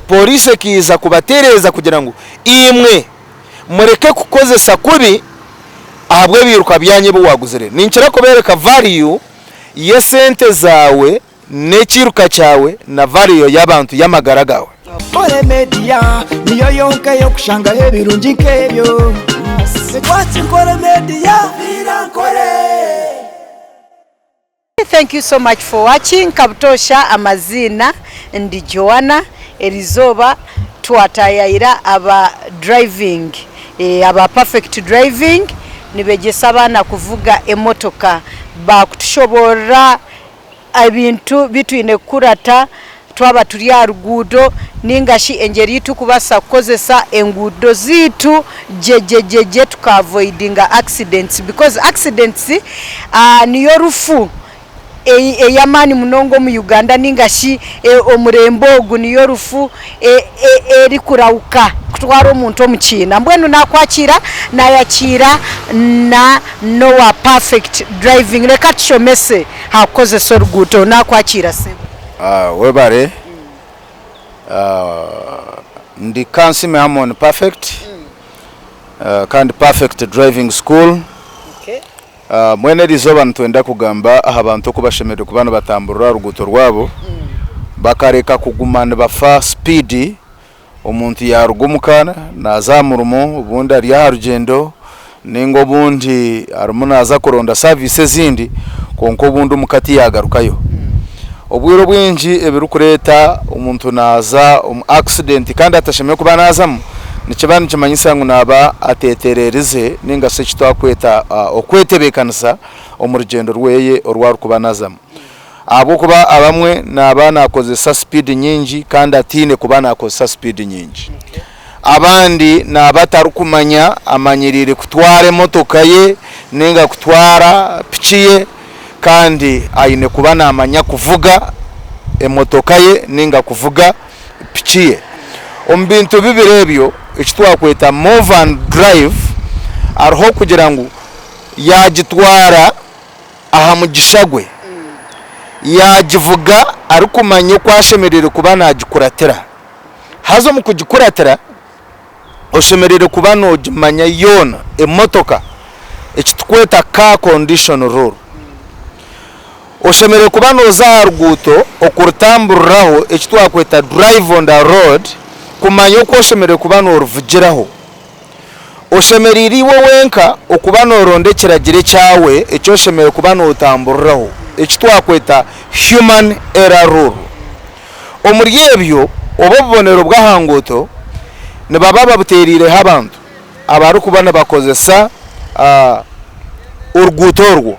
Pooriisi ekaija kubatereeza kugira ngu imwe mureke kukozesa kubi ahabw'ebiiruka byanyu ebi waaguzire. Ninkira kubeereka value y'esente zaawe n'ekiiruka kyawe na value y'abantu y'amagara gaawe. Nkore Media niyo yonka ey'okushangaho ebirungi nk'ebyo. Watch Nkore Media. Nkore. Thank you so much for watching Kabutosha amaziina ndi Joanna erizooba twatayayira aba driving aba perfect driving nibegyesa abaana kuvuga emotoka bakutushoborora ebintu bi twine kukurata twaba turi aha ruguuto ninga shi engyeri ei turikubaasa kukozesa enguuto zaitu gye gye gye gye tuka avoidinga accidents because accidents niyo rufu ey'amaani munonga omu Uganda ninga shi omurembe ogu niyo rufu erikurahuka kutwara omuntu omu kiina. Mbwenu naakwakiira naayakiira na n'owa Perfect Driving. Reka atushomese aha kukozesa oruguuto. Naakwakiira sebo. Webare. Ndi Kansiime Amon Perfect kandi Perfect Driving School. Mbwenu eri izooba nitwenda kugamba aha bantu oku bashemereire kuba nibatamburira aha ruguuto rwabo bakareka kuguma nibafa sipiidi. Omuntu yaaruga omuka naaza aha murimo obundi ari aha rugyendo nainga obundi arimu naaza kuronda saviisi ezindi kwonka obundi omuka tiyaagarukayo. Obwire obwingi ebirikureeta omuntu naaza omu akisidenti kandi atashemereire kuba naazamu, nikiba nikimanyisa ngu naaba ateetereerize nainga shi eki twakweta okwetebeekanisa omu rugyendo rweye oru arikuba naazamu. Ahabw'okuba abamwe naaba naakozesa sipiidi nyingi kandi ataine kuba naakozesa sipiidi nyingi. Abandi naaba atarikumanya amanyiriire kutwara emotoka ye nainga kutwara piki ye kandi aine kuba naamanya kuvuga emotoka ye nainga kuvuga piki ye. Omu bintu bibiri ebyo eki twakweta move and drive hariho okugira ngu yaagitwara aha mugisha gwe, yaagivuga arikumanya oku ashemereire kuba naagikuratira. Haza omu kugikuratira, oshemereire kuba noogimanya yoona emotoka, eki turikweta car condition rule. Oshemereire kuba nooza aha ruguuto okurutamburiraho eki twakweta drive on the road kumanya oku oshemereire kuba nooruvugiraho. Oshemereire iwe wenka okuba nooronda ekiragiro ekyawe eki oshemereire kuba nootamburiraho, eki twakweta human error rule. Omuri ebyo, obu obubonero bw'aha nguuto nibaba babuteereireho abantu abarikuba nibakozesa oruguuto orwo.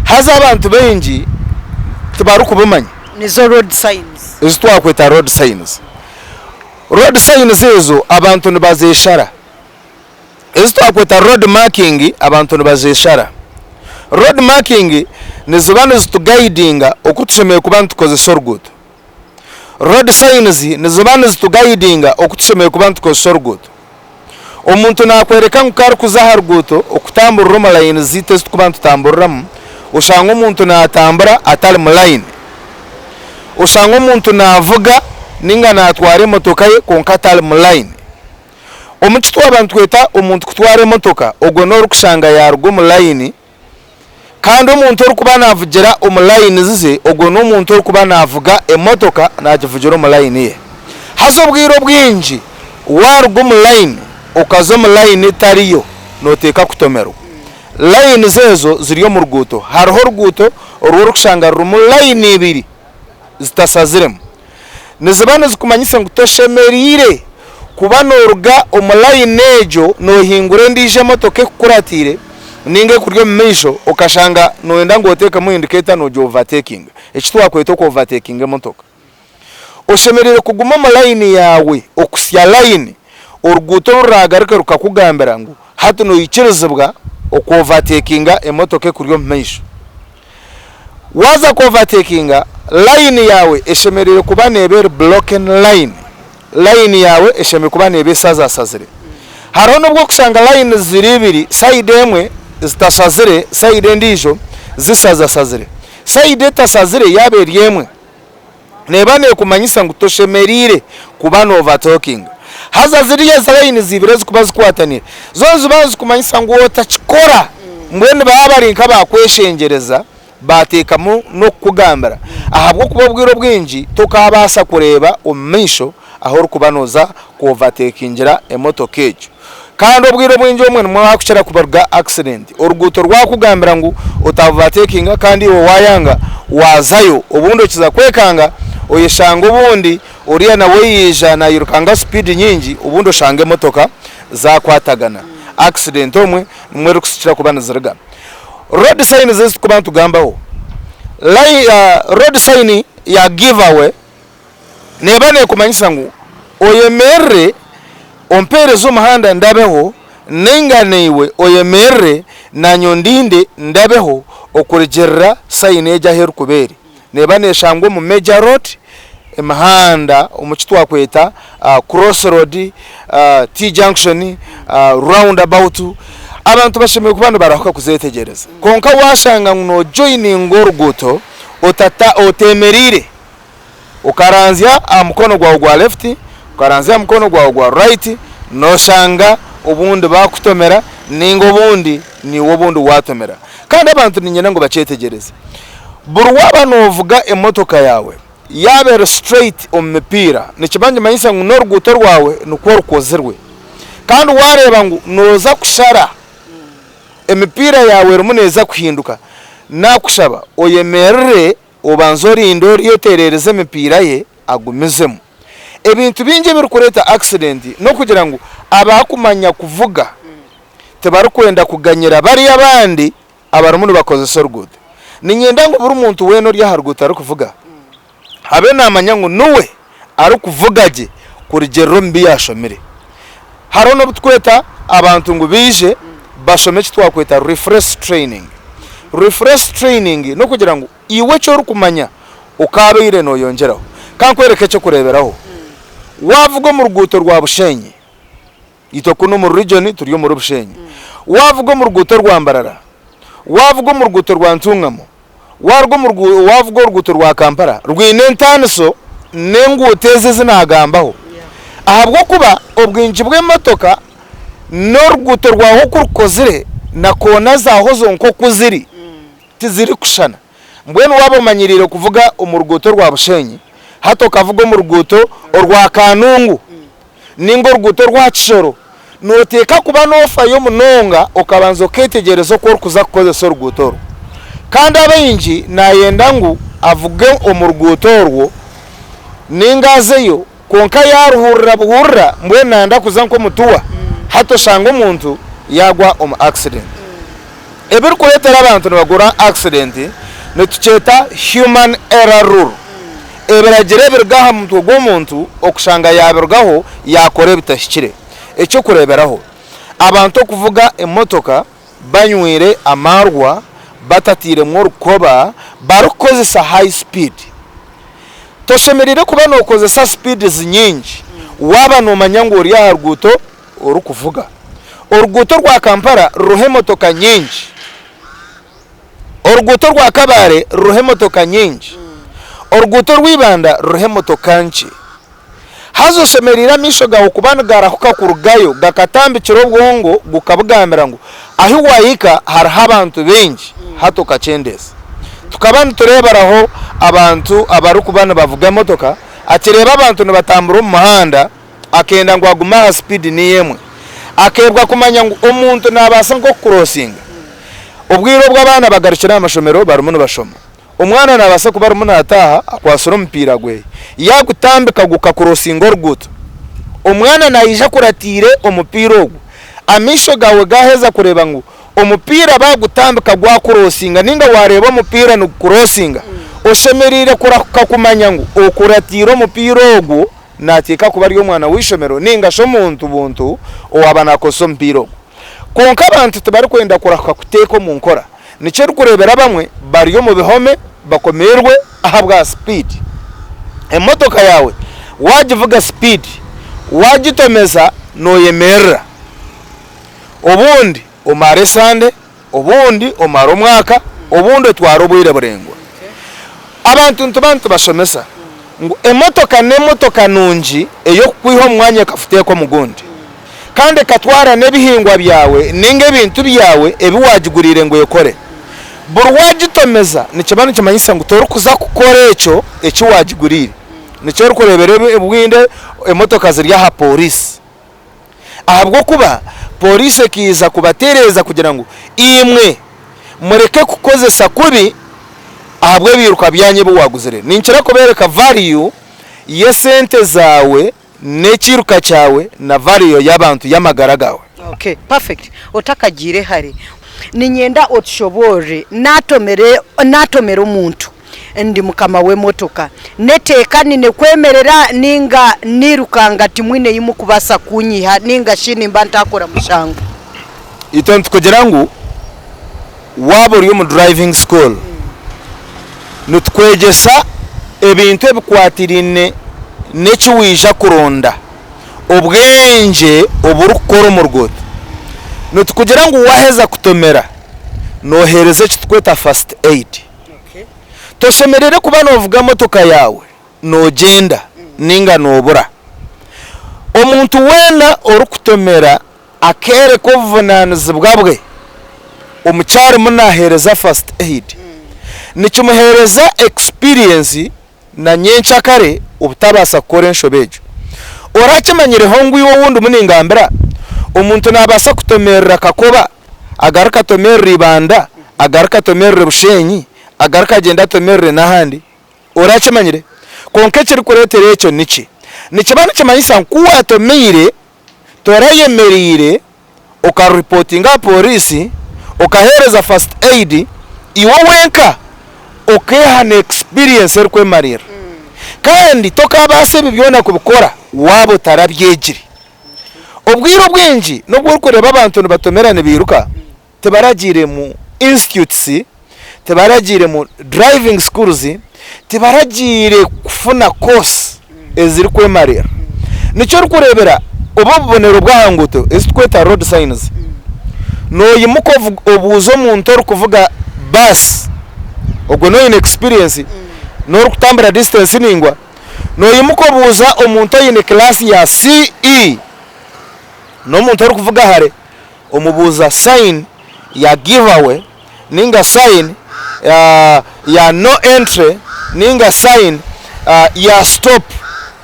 Haza abantu baingi tibarikubimanya. Nizo road signs. Ezi twakweta road signs. Road signs ezo abantu nibazeshara. Ezi twakweta road marking abantu nibazeshara. Road marking niziba nizitugayidinga oku tushemereire kuba nitukozesa oruguuto. Road signs niziba nizitugayidinga oku tushemereire kuba nitukozesa oruguuto. Omuntu nakworeka ngu ku arikuza aha ruguuto okutamburira omu layini zaitu ezi turikuba nitutamburiramu, oshanga omuntu natambura atari mu layini. Oshanga omuntu navuga ninga natwara emotoka ye kwonka atari mu layini. Omu ki twaba nitweta omuntu kutwara emotoka, ogwo n'orikushanga yaruga omu layini Kandi omuntu orikuba naavugira omu layini ze, ogwo n'omuntu orikuba naavuga emotoka naagivugira omu layini ye. Haza obwire obwingi waaruga omu layini okaza omu layini etari yo, nooteeka kutomerwa. Layinizi ezo ziri omu ruguuto. Hariho oruguuto oru orikushanga rurimu layini ibiri zitasaziremu. Niziba nizikumanyisa ngu toshemereire kuba nooruga omu layini egyo noohingura endiijo emotoka ekukuratiire nainga ekuri omu maisho okashanga nooyenda ngu oteekemu indikeeta noogiovatekinga, eki twakweta okwovatekinga emotoka. Oshemereire kuguma omu layini yaawe okuhitsya layini oruguuto oru ruraagaruke rukakugambira ngu hati noikirizibwa okwovatekinga emotoka ekuri omu maisho. Waaza kwovatekinga, layini yaawe eshemereire kuba neeba eri broken line. Layini yaawe eshemereire kuba neeba esazasazire. Hariho n'obu orikushanga layini ziri ibiri, sayidi emwe zitasazire, sayidi endiijo zisazasazire. Sayidi etasazire yaaba eri emwe. Neeba neekumanyisa ngu toshemereire kuba noovatekinga. Haza ziriya layini ibiri ezirikuba zikwataniire, zo niziba nizikumanyisa ngu otakikora. Mbwenu baba bari nk'abaakweshengyereza baateekamu n'okukugambira ahabw'okuba obwire obwingi tokaabaasa kureeba omu maisho ahu orikuba nooza kuovatekingira emotoka egyo. Kandi obwire obwingi obumwe nimwo harikukira kubaruga akisidenti. Oruguuto rwakugambira ngu otaovatekinga kandi iwe waayanga waazayo obundi okiza kwekanga oyeshanga obundi oriya nawe yaija nairukanga sipiidi nyingi obundi oshanga emotoka zaakwatagana. Akisidenti obumwe nimwo erikukira kuba niziruga. Road signs ezi turikuba nitugambaho, road sign ya give away neeba neekumanyisa ngu oyemerere ompeereze omuhanda ndabeho nainga naiwe oyemerere naanye ondinde ndabeho okurugiirira sayini egi ahu erikuba eri. Neeba neeshangwa omu major road, emihanda omu ki twakweta cross road, T-junction, round about, abantu bashemereire kuba nibarahuka kuzeetegyereza. Kwonka waashanga ngu noojoyininga oruguuto oteemereire, okaranzya aha mukono gwawe gwa left, okaranzya aha mukono gwawe gwa right, noshanga obundi bakutomera ninga obundi niiwe obundi watomera. Kandi abantu niinyenda ngu bakyetegyereze, buri waaba novuga emotoka yaawe yaaba eri straight omu mipiira, nikiba nikimanyisa ngu n'oruguuto rwawe nikwo rukozirwe. Kandi wareeba ngu noza kushara emipiira yaawe erimu neeza kuhinduka, nakushaba oyemerere Obanze orinde oriya otereereze emipiira ye agumizemu. Ebintu bingi ebirikureeta akisidenti n'okugira ngu abakumanya kuvuga tibarikwenda kuganyira bariya abandi abarimu nibakozesa oruguuto. Niinyenda ngu buri muntu weena ori aha ruguuto arikuvuga abe naamanya ngu niwe arikuvuga gye kurugiirira omu bi yaashomire. Hariho n'obu tukweta abantu ngu baije bashome eki twakweta refresh training. Refresh training n'okugira ngu iwe eki orikumanya okaabaire nooyongyeraho. Ka nkwereke eky'okureeberaho, waavuga omu ruguuto rwa Bushenyi, itwe kunu omu region turi omuri Bushenyi, waavuga omu ruguuto rwa Mbarara, waavuga omu ruguuto rwa Ntungamo, Waaruga omu ruguuto, waavuga oruguuto rwa Kampala rwine entaaniso n'enguuto ezi ezi naagambaho ahabw'okuba obwingi bw'emotoka n'oruguuto rwaho oku rukozire na koona zaaho zonka oku ziri tizirikushushana. Mbwenu waaba omanyiriire kuvuga omu ruguuto orwa Bushenyi, hati okavuga omu ruguuto orwa Kanungu ninga oruguuto orwa Kisoro, Nooteeka kuba noofayo munonga okabanza okeetegyereza oku orikuza kukozesa oruguuto orwo. Kandi abaingi naayenda ngu avuge omu ruguuto orwo nainga azeyo kwonka yaaruhurira buhurira mbwenu naayenda kuza nk'omu tuwa hati oshange omuntu yaagwa omu accident. Ebirikureetera abantu nibagura accident nitukyeta human error rule. Ebiragiro ebiruga aha mutwe gw'omuntu okushanga yaabirugaho yaakora ebitahikire. Eky'okureeberaho, abantu okuvuga emotoka banywire amaarwa, batatairemu orukoba, barikukozesa high speed. Toshemereire kuba nookozesa speeds nyingi waaba noomanya ngu ori aha ruguuto orikuvuga. Oruguuto orwa Kampala ruriho emotoka nyingi. Oruguuto orwa Kabale ruriho emotoka nyingi. Oruguuto orwa Ibanda ruriho emotoka nkye. Haza oshemereire amaisho gaawe kuba nigarahuka kurugayo gakatambikira obwongo gukabugambira ngu ahu waahika hariho abantu baingi hati okakyendeeza. Tukaba nitureeberaho abantu abarikuba nibavuga emotoka akireeba abantu nibatambura omu muhanda akenda ngu agume aha sipiidi niyo emwe. Akeebwa kumanya ngu omuntu naabaasa nk'okukurosinga. Obwire obu abaana bagarukire aha mashomero barimu nibashoma. Omwana naabaasa kuba arimu naataaha akwatsire omupiira gwe, yaagutambika gukakurosinga oruguuto. Omwana naija akuratiire omupiira ogwo. Amaisho gaawe gaaheza kureeba ngu omupiira baagutambika gwakurosinga nainga waareeba omupiira nigukurosinga, oshemereire kurahuka kumanya ngu okuratiire omupiira ogwo naateekwa kuba ari omwana w'eishomero nainga shi omuntu buntu owaaba naakozesa omupiira ogwo. Kwonka abantu tibarikwenda kurahuka kuteeka omu nkora. Nikyo orikureebera abamwe bari omu bihome bakomeirwe ahabwa sipiidi. Emotoka yaawe waagivuga sipiidi, waagitomeza nooyemerera. Obundi omare esande, obundi omare omwaka, obundi otware obwire buraingwa. Abantu nituba nitubashomesa. Ngu emotoka n'emotoka nungi ey'okukwiha omu mwanya ekakuteeka omu gundi. Kandi ekatwara n'ebihingwa byawe nainga ebintu byawe ebi waagiguriire ngu ekore. Buri waagitomeza nikiba nikimanyisa ngu torikuza kukora ekyo eki waagiguriire. Nikyo orikureebera obwire emotoka ziri aha pooriisi. Ahabw'okuba pooriisi ekaija kubatereeza kugira ngu imwe mureke kukozesa kubi ahabw'ebiiruka byanyu ebi waaguzire. Ninkira kubeereka value y'esente zaawe n'ekiiruka kyawe na value y'abantu y'amagara gaawe. Okay, perfect. Otakagiire hare, niinyenda otushoboorore naatomere naatomera omuntu ndi mukama w'emotoka, n'eteeka nyine kwemerera nainga nairukanga timwine ei murikubaasa kuunyiha nainga shi nimba ntaakora mushango? Itwe nitukugira ngu waaba ori omu driving school, nitukwegyesa ebintu ebikwatiraine n'eki waija kuronda, obwengye oburikukora omu ruguuto. Nitukugira ngu waaheza kutomera, nooheereza eki turikweta first aid. Toshemereire kuba noovuga motoka yaawe noogyenda nainga noobura. Omuntu weena orikutomera akeereka obuvunaanizibwa bwe omu ki arimu naaheereza first aid, nikimuheereza experience na nyenkyakare obutabaasa kukora enshobe egyo. Orakimanyireho ngu iwe ou ndimu ningambira, omuntu naabaasa kutomerera Kakoba, agaruke atomerere Ibanda, agaruke atomerere Bushenyi, agaruke agyende atomerere n'ahandi? Orakimanyire? Kwonka ekirikureetera ekyo niki? Nikiba nikimanyisa ngu ku waatomeire, torayemereire okaripotinga aha pooriisi, okaheereza first aid, iwe wenka okeeha na experience erikwemariirira. Kandi tokaabaasa ebi byona kubikora waaba otarabyegire. Obwire obwingi n'obu orikureeba abantu nibatomera nibairuka, tibaragiire mu institutes, tibaragiire mu driving schools, tibaragiire kufuna course ezirikwemariirira. Nikyo orikureebera obu obubonero bw'aha nguuto ezi turikweta road signs, noyimuka obuuza omuntu orikuvuga baasi, ogwo n'oine experience, n'orikutambura distance ndaingwa, noyimuka obuuza omuntu oine class ya CE, n'omuntu orikuvuga hare, omubuuza sign ya give away ninga sign ya no entry ninga sign ya stop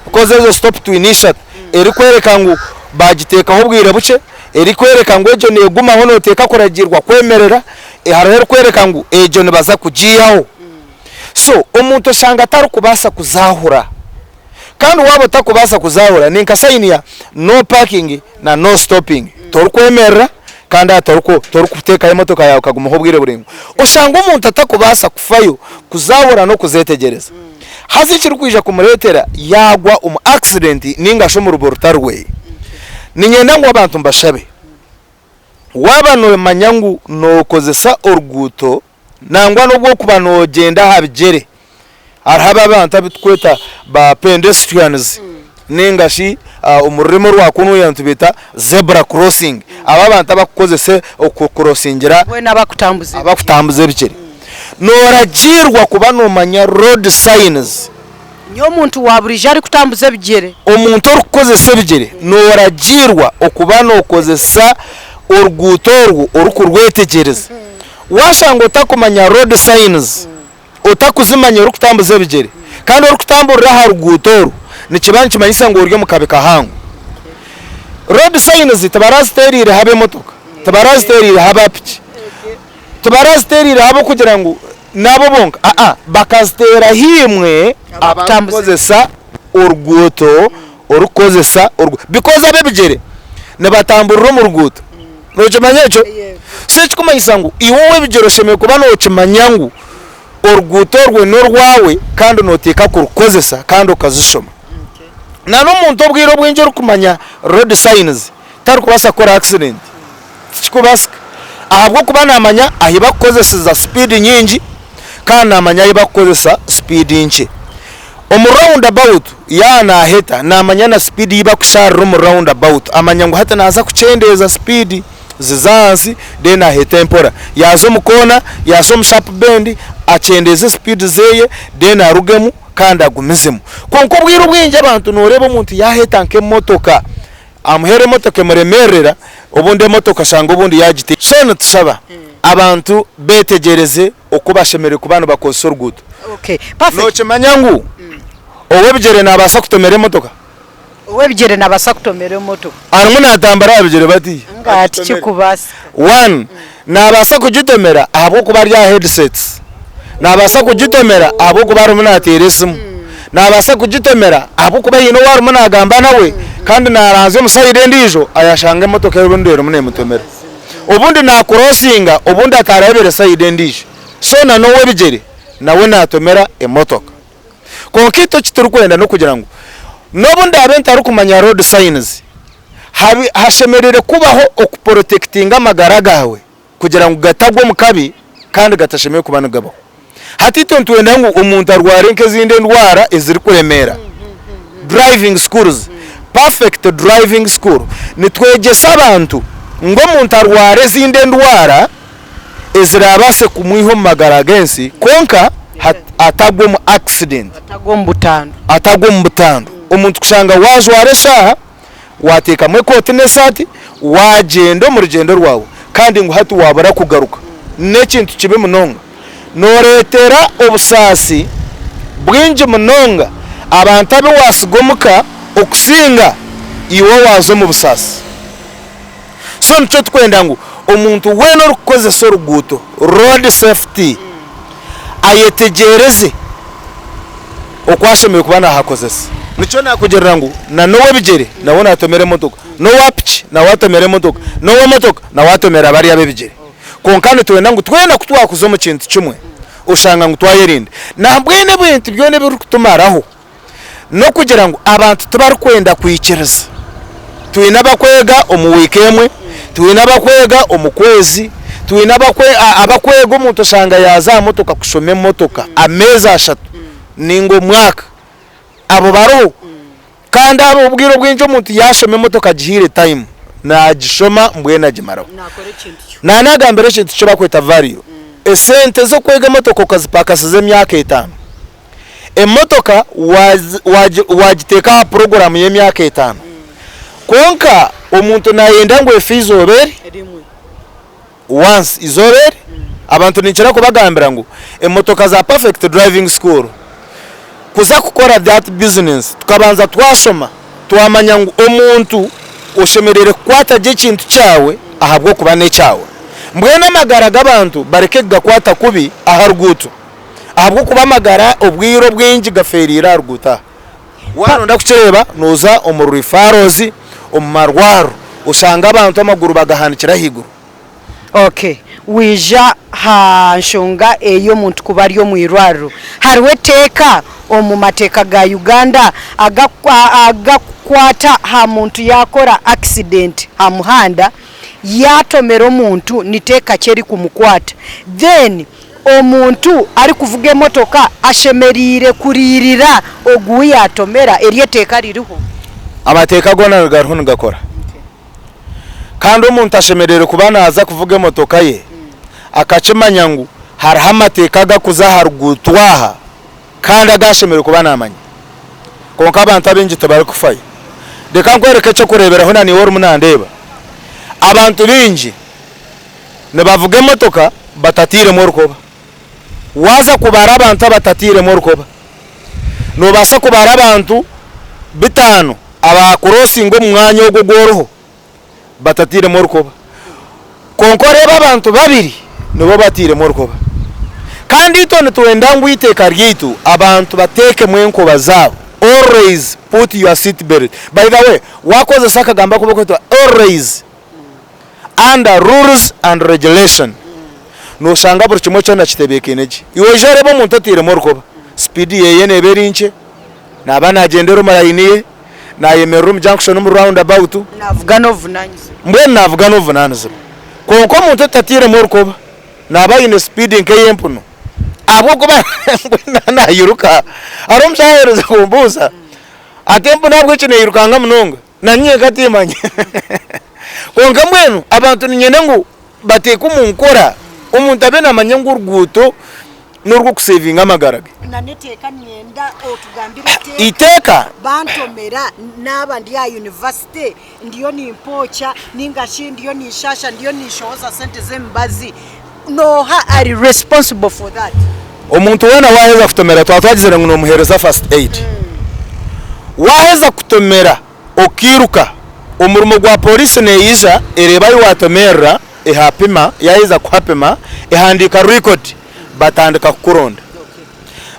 because ezo stop twine ishatu erikworeka ngu bagiteekaho obwire bukye, erikworeka ngu egyo negumaho noteeka kuragiirwa kwemerera, hariho erikworeka ngu egyo nibaza kugiihaho. So omuntu oshanga atarikubaasa kuzaahura. Kandi waaba otarikubaasa kuzaahura ni nka sayini ya no parking na no stopping. Torikwemerera kandi aha torikuteekaho emotoka yaawe ekagumaho obwire buraingwa. Oshanga omuntu atarikubaasa kufayo kuzaahura n'okuzeetegyereza. Haza ekirikwija kumureetera yaagwa omu accident nainga shi omu rubo rutari rweye. Niinyenda ngu abantu mbashabe, waaba noomanya ngu nookozesa oruguuto Nangwa n'obu orikuba noogyenda aha bigyere, hariho abo abantu abu turikweta ba pedestrians nainga shi omu rurimi orwa kunuya nitubeeta zebra crossing. Abo abantu abarikukozesa okukurosingira Mbwenu abakutambuza ebigere. Abakutambuza ebigyere. Nooragiirwa kuba noomanya road signs. Nyowe omuntu wa buriijo arikutambuza ebigyere. Omuntu orikukozesa ebigyere nooragiirwa okuba nookozesa oruguuto orwo orikurwetegyereza. Waashanga otakumanya road signs, otakuzimanya orikutambuza ebigyere kandi orikutamburira aha ruguuto orwo, nikiba nikimanyisa ngu ori omu kabi kahango. Road signs tibaraziteereireho ab'emotoka, tibaraziteereireho aba piki, tibaraziteereireho ab'okugira ngu N'abo bonka? Aa, bakaziteeraho imwe abarikukozesa oruguuto, orikukozesa oruguuto because ab'ebigyere nibatamburira omu ruguuto. Nookimanya ekyo? So ekirikumanyisa ngu iwe ow'ebigyere oshemereire kuba nookimanya ngu oruguuto orwe n'orwawe kandi nooteekwa kurukozesa kandi okazishoma. Na n'omuntu obwire obwingi orikumanya road signs tarikubaasa kukora accident. Tikikubaasika ahabw'okuba naamanya ahu barikukozeseza sipiidi nyingi kandi naamanya ahu barikukozesa sipiidi nkye. Omu rawundi abawutu yaaba naaheta naamanya na sipiidi ei barikusharira omu rawundi abawutu. Amanya ngu hati naaza kukyendeeza sipiidi. zize ahansi then ahete mpora. Yaaza omu koona, yaaza omu sharp bend, akyendeeze speed zeye then arugemu kandi agumizemu. Kwonka obwire obwingi abantu noreeba omuntu yaaheta nk'emotoka, amuheera emotoka emuremeerera, obundi emotoka oshanga obundi yaagita. So nitushaba abantu beetegyereze oku bashemereire kuba nibakozesa oruguuto. Okay, perfect. Nookimanya ngu ow'ebigyere naabaasa kutomera emotoka? Ow'ebigyere naabaasa kutomera emotoka. Arimu naatambura aha bigyere bati. Nga tikikubaasika. One, naabaasa kugitomera ahabw'okuba ari aha headsets. Naabaasa kugitomera ahabw'okuba arimu naateera esimu. Naabaasa kugitomera ahabw'okuba haine ou arimu naagamba nawe kandi naaranzya omu sayidi endiijo ayashanga emotoka obundi erimu neemutomera. Obundi naakurosinga obundi ataareebire sayidi endiijo. So na n'ow'ebigyere nawe naatomera emotoka. Kwonka itwe eki turikwenda n'okugira ngu n'obu ndaabe ntarikumanya road signs, hashemereire kubaho okuporotekitinga amagara gaawe kugira ngu gatagwa omu kabi kandi gatashemereire kuba nigabaho. Hati itwe nitwenda ngu omuntu arware nk'ezindi endwara ezirikuremeera. Driving schools, perfect driving school, nitwegyesa abantu ngu omuntu arware ezindi endwara eziraabaase kumwiha omu magara g'ensi kwonka atagwa omu accident. Atagwa omu butandu. Atagwa omu butandu. Omuntu kushanga waajwara eshaaha, waateekamu ekooti n'esaati, waagyenda omu rugyendo rwawe kandi ngu hati waabura kugaruka, n'ekintu kibi munonga. Nooreetera obusaasi bwingi munonga abantu abu waatsiga omuka okusinga iwe owaaza omu busaasi. So nikyo turikwenda ngu omuntu weena orikukozesa oruguuto, road safety, ayetegyereze oku ashemereire kuba naahakozesa. Nikyo naakugirira ngu na n'ow'ebigyere nawe naatomera emotoka, n'owa piki nawe atomera emotoka, n'ow'emotoka nawe atomera bariya ab'ebigyere. Kwonka nitwenda ngu twena ku twakuza omu kintu kimwe, oshanga ngu twayerinda. Nambwenu ebintu byona ebirikutumaraho n'okugira ngu abantu tibarikwenda kwikiriza. Twine abakwega omu wiiki emwe, twine abakwega omu kwezi, twine abakwega omuntu oshanga yaaza aha motoka kushoma emotoka ameezi ashatu ninga omwaka. Abo bariho. Kandi abo obwire obwingi omuntu yaashoma emotoka agihaire time, naagishoma mbwenu agimaraho. Naanagambira ekintu eki barikweta value. Esente z'okwega emotoka okazipakasiza emyaka etaano. Emotoka waagiteeka aha puroguraamu y'emyaka etaano, kwonka omuntu naayenda ngu efe eizooba eri once, eizooba eri. Abantu ninkira kubagambira ngu emotoka za Perfect Driving School kuza kukora that business tukabanza twashoma twamanya ngu omuntu oshemereire kukwata gye ekintu kyawe ahabw'okuba n'ekyawe. Mbwenu amagara g'abantu bareke kugakwata kubi aha ruguuto. Ahabw'okuba amagara obwire obwingi gafeereire aha ruguuto aha. Waaba nooyenda kukireeba nooza omu referrals, omu marwariro oshanga abantu amaguru bagahanikire ahaiguru. Okay, waija aha nshonga ey'omuntu kuba ari omu irwariro, hariho eteeka omu mateeka ga Uganda agakukwata aha muntu yaakora accident aha muhanda, yaatomera omuntu ni teeka ki erikumukwata? Then Omuntu arikuvuga emotoka ashemereire kuriirira ogu ou yaatomera? Eryo eteeka ririho? Amateeka goona gariho nigakora. Kandi omuntu ashemereire kuba naaza kuvuga emotoka ye akakimanya ngu hariho amateeka agakuza aha ruguuto aha kandi agu ashemereire kuba naamanya. Kwonka abantu abaingi tibarikufayo. Reka nkwereke eky'okureeberaho na naiwe orimu nandeeba. Abantu baingi nibavuga emotoka batatairemu orukoba. Waaza kubara abantu abatatairemu orukoba, noobaasa kubara abantu bitaano abaakurosinga omu mwanya ogwo ogu oriho batatairemu orukoba. Kwonka oreebe abantu babiri nibo batairemu orukoba. Kandi itwe nitwenda ngu eiteeka ryaitu abantu bateekemu enkoba zaabo. Always put your seat belt. By the way, waakozesa akagambo aku barikweta always, under rules and regulation noshanga buri kimwe kyona kitebeekaine gye. Iwe oije oreebe omuntu otairemu orukoba, speed yeye neeba eri nkye, naaba nagyendera omu layini ye, nayemerera omu junction omu round about. Navuga n'obuvunanizibwa. Mbwenu navuga n'obuvunanizibwa. Kwonka omuntu otatairemu orukoba naaba aine speed nk'ey'empunu ahabw'okuba mbwenu naaba nayiruka. Hariho omushaija aheerize kumbuuza ati empunu ahabw'eki neyirukanga munonga? Nanye nka timanya. Kwonka mbwenu abantu niinyenda ngu bateeke omu nkora, omuntu abe naamanya ngu oruguuto n'orw'okusevinga amagara ge. Na n'eteeka niinyenda otugambire Iteeka. Iteeka. Bantomera naaba ndi aha yunivasite ndiyo nimpookya ninga shi ndiyo ninshaasha ndiyo ninshohoza sente z'emibazi nooha ari responsible for that? Omuntu weena waaheza kutomera twaba twagizire ngu noomuheereza first aid. Waaheza kutomera okairuka, omurimo gwa pooriisi neija ereeba ahu waatomerera ehapima, yaaheza kuhapima ehandiika record batandika kukuronda.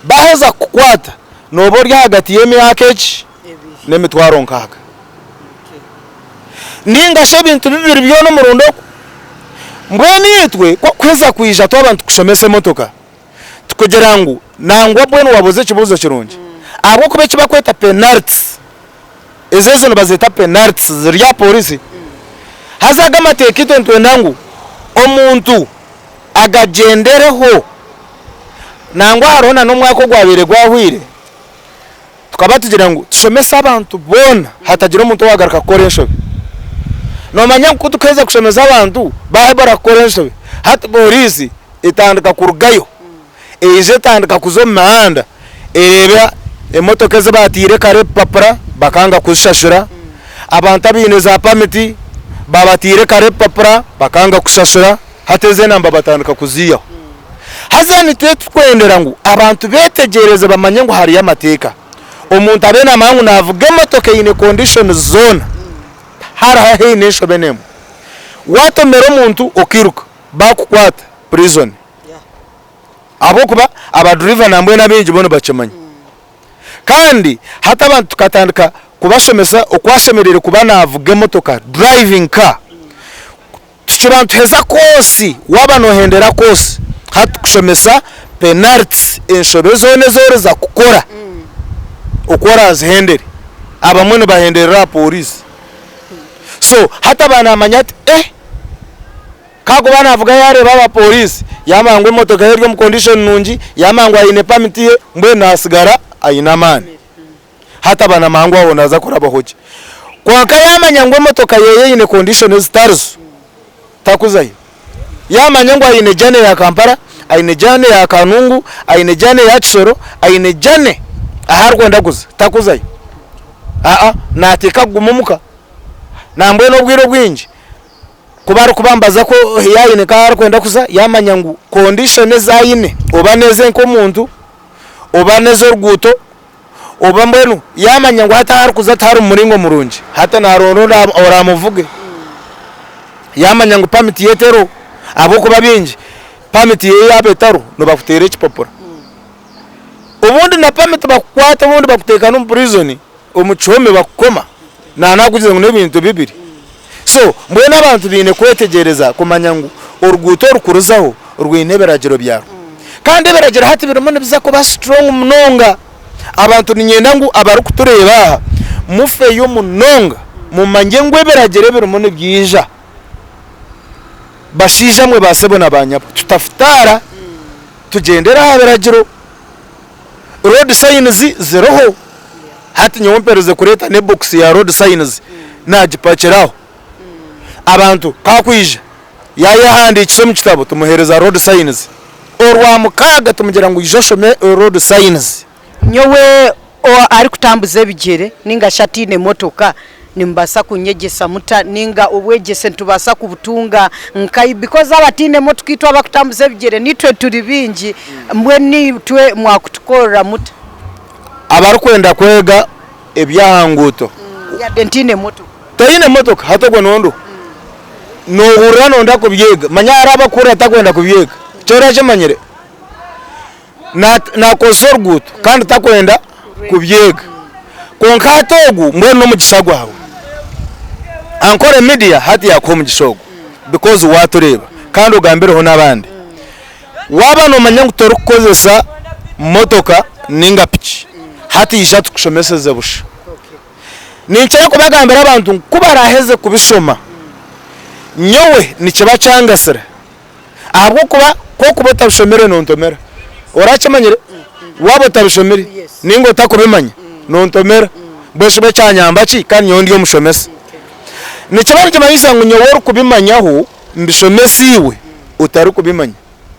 Baaheza kukukwata nooba ori ahagati y'emyaka eki n'emitwaro nkaaga. Ninga shi ebintu bibiri byona omurundi ogwo. Mbwenu itwe ku okuheza kwija twaba nitukushomesa emotoka, tukugira ngu nangwa mbwenu wabuuza ekibuuzo kirungi ahabw'okuba eki barikweta penalties, ezo ezo nibazeeta penalties ziri aha pooriisi. Haza ago amateeka itwe nitwenda ngu omuntu agagyendereho. Nangwa hariho na n'omwaka ogwabaire gwahweire, Tukaba tugira ngu tushomese abantu boona hatagira omuntu owagaruka kukora enshobe. Nomanya ngu kutukuheza kushomesa abantu bahebora kukora enshobe hati poriisi etandika kurugayo eija etandika kuza omu mihanda ereeba emotoka ezi batiire kare ebipapura bakanga kuzishashura, abantu abaine za pamiti babatiire kare ebipapura bakanga kushashura hati ezo enamba batandika kuziihaho. Haza nitwe turikwendera ngu abantu betegyereze bamanye ngu hariyo amateeka. Omuntu abe namanya ngu navuga emotoka eine conditions zoona, tihariho ahu eine enshobe n'emwe. Watomera omuntu okairuka, bakukwata, prison. Ahabw'okuba aba driver nambwenu abaingi bo nibakimanya. Kandi hati abantu tukatandika kubashomesa oku ashemereire kuba navuga emotoka, driving car. Tukiba nituheza koosi, waaba noohendera koosi, hati tukushomesa penalties, enshobe zoona ezi oriza kukora oku oraazihendere. Abamwe nibahenderera aha pooriisi. So hati aba naamanya ati eh, ku arikuba naavuga yaareeba abapooriisi, yaamanya ngu emotoka ye eri omu condition nungi, yaamanya ngu aine pamiti ye, mbwenu naasigara aine amaani. Hati aba namanya ngu aho naaza kurabaho gye. Kwonka yaamanya ngu emotoka ye eine condition ezitarizo, takuzayo. Yaamanya ngu aine journey ya Kampala, aine journey ya Kanungu, aine journey ya Kisoro, aine journey ahu arikwenda kuza, takuzayo. Aa, naateeka kuguma omuka. Nambwenu obwire obwingi ku barikuba nibaza ku yaayine nk'ahu arikwenda kuza, yaamanya ngu condition ezi aine oba n'eze nk'omuntu oba n'ez'oruguuto, Oba mbwenu yaamanya ngu hati ahu arikuza tihari mu muringo murungi, hati naaronda oraamuvuge. Yaamanya ngu pamiti ye teriho, ahabw'okuba baingi pamiti ye yaaba etariho nibakuteera ekipapura. Obundi na pamiti bakukwata obundi bakuteeka n'omu purizoni, omu kihome bakukoma, naanakugira ngu n'ebintu bibiri. So mbwenu abantu baine kwetegyereza kumanya ngu oruguuto orukuruzaho rwine ebiragiro byarwo. Kandi ebiragiro hati birimu nibiza kuba strong munonga. Abantu niinyenda ngu abarikutureeba aha mufeyo munonga mumanye ngu ebiragiro ebirimu nibyija. Bashaija mwe ba sebo na ba nyabo tutafutaara tugyendere aha biragiro. Road signs ziriho. Hati nyowe mperize kureeta n'ebokisi ya road signs naagipakira aho. Abantu ku akwija yaayehandiikisa omu kitabo tumuheereza road signs. Orwamukaaga tumugira ngu ija oshome road signs. Nyowe arikutambuza ebigyere ninga shi ataine motoka nimubaasa kunyegyesa muta ninga obwegyese nitubaasa kubutunga nkahi because abataine motoka itwe abakutambuza ebigyere nitwe turi baingi mbwenu itwe mwakutukorera muta? Abarikwenda kwega eby'aha nguuto. Yadde ntaine motoka. Toine motoka hati ogwo n'onduha? Noohurira nooyenda kubyega manya hariho abarikuhurira atakwenda kubyega eki orakimanyire? Naakozesa oruguuto kandi takwenda kubyega kwonka hati ogu mbwenu n'omugisha gwawe. Ankole media hati yaakuha omugisha ogu because waatureeba kandi ogambireho n'abandi. Waaba noomanya ngu torikukozesa motoka nainga piki, hati ija tukushomeseze busha. Ninkira kubagambira abantu ngu ku baraaheze kubishoma, nyowe nikiba kyangasira ahabw'okuba ku orikuba otabishomire nontomera. Orakimanyire? Waaba otabishomire nainga otakubimanya nontomera. Mbwenu shi bo kyanyamba ki kandi nyowe ndi omushomesa? Nikiba nikimanyisa ngu nyowe orikubimanyaho mbishomese iwe otarikubimanya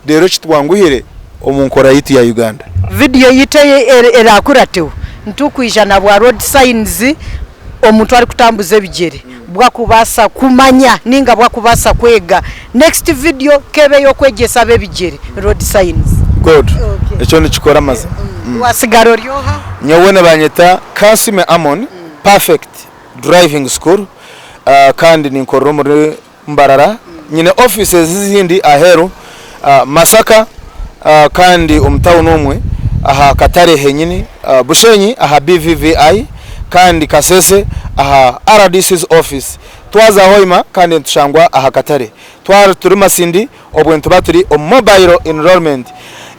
reero kitwanguhire omu nkora yaitu ya Uganda. Vidiyo yaitu erakurateho nitukwija na bwa road signs omuntu arikutambuza ebigyere bwakubaasa kumanya ninga bwakubaasa kwega. Next video kebe eyokwegyesa abebigyere road signs. Good. Ekyo nikikora amazima. Wasigara ori oha? Nyowe nibanyeta Kansime Amon Perfect Driving School kandi ninkorera omuri Mbarara. Nyine offices ezindi aheeru Masaka kandi omu town omwe aha katare henyini, Bushenyi aha BVVI kandi Kasese aha RDC's office. Twaza Hoima kandi nitushangwa aha katare. Twaba turi Masindi obwe nituba turi omu mobile enrollment.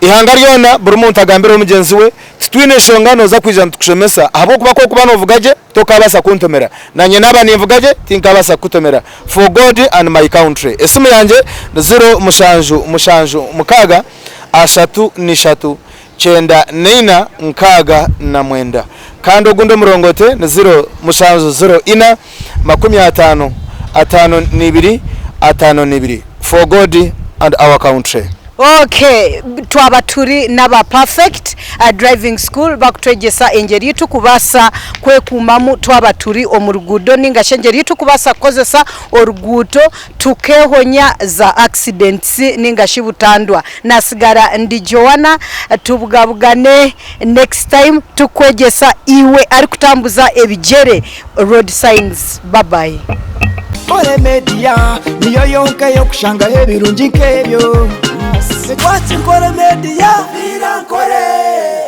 Ihanga ryona buri muntu agambireho mugyenzi we, titwine nshonga noza kwija nitukushomesa ahabw'okuba ku orikuba novuga gye tokabaasa kuntomera nanye naaba ninvuga gye tinkabaasa kukutomera for God and my country. Esimu yangye ni ziro mushanju mushanju mukaaga ashatu n'ishatu kyenda n'eina 69 kandi ogundi omurongote ni ziro mushanju ziro ina 50 52 52 for God and our country. Ok twaba turi naba perfect driving school bakutwegyesa engyeri ei turikubaasa kwekuumamu twaba turi omu ruguudo ninga shi engyeri ei turikubaasa kukozesa oruguuto tukeehonya za accidents ninga shi butandwa. Nasigara ndi Joanna tubugabugane next time tukukwegyesa iwe arikutambuza ebigyere road signs. Bye bye. Nkore Media niyo yonka ey'okushangaho ebirungi nk'ebyo. Twaki Nkore Media, Nkore.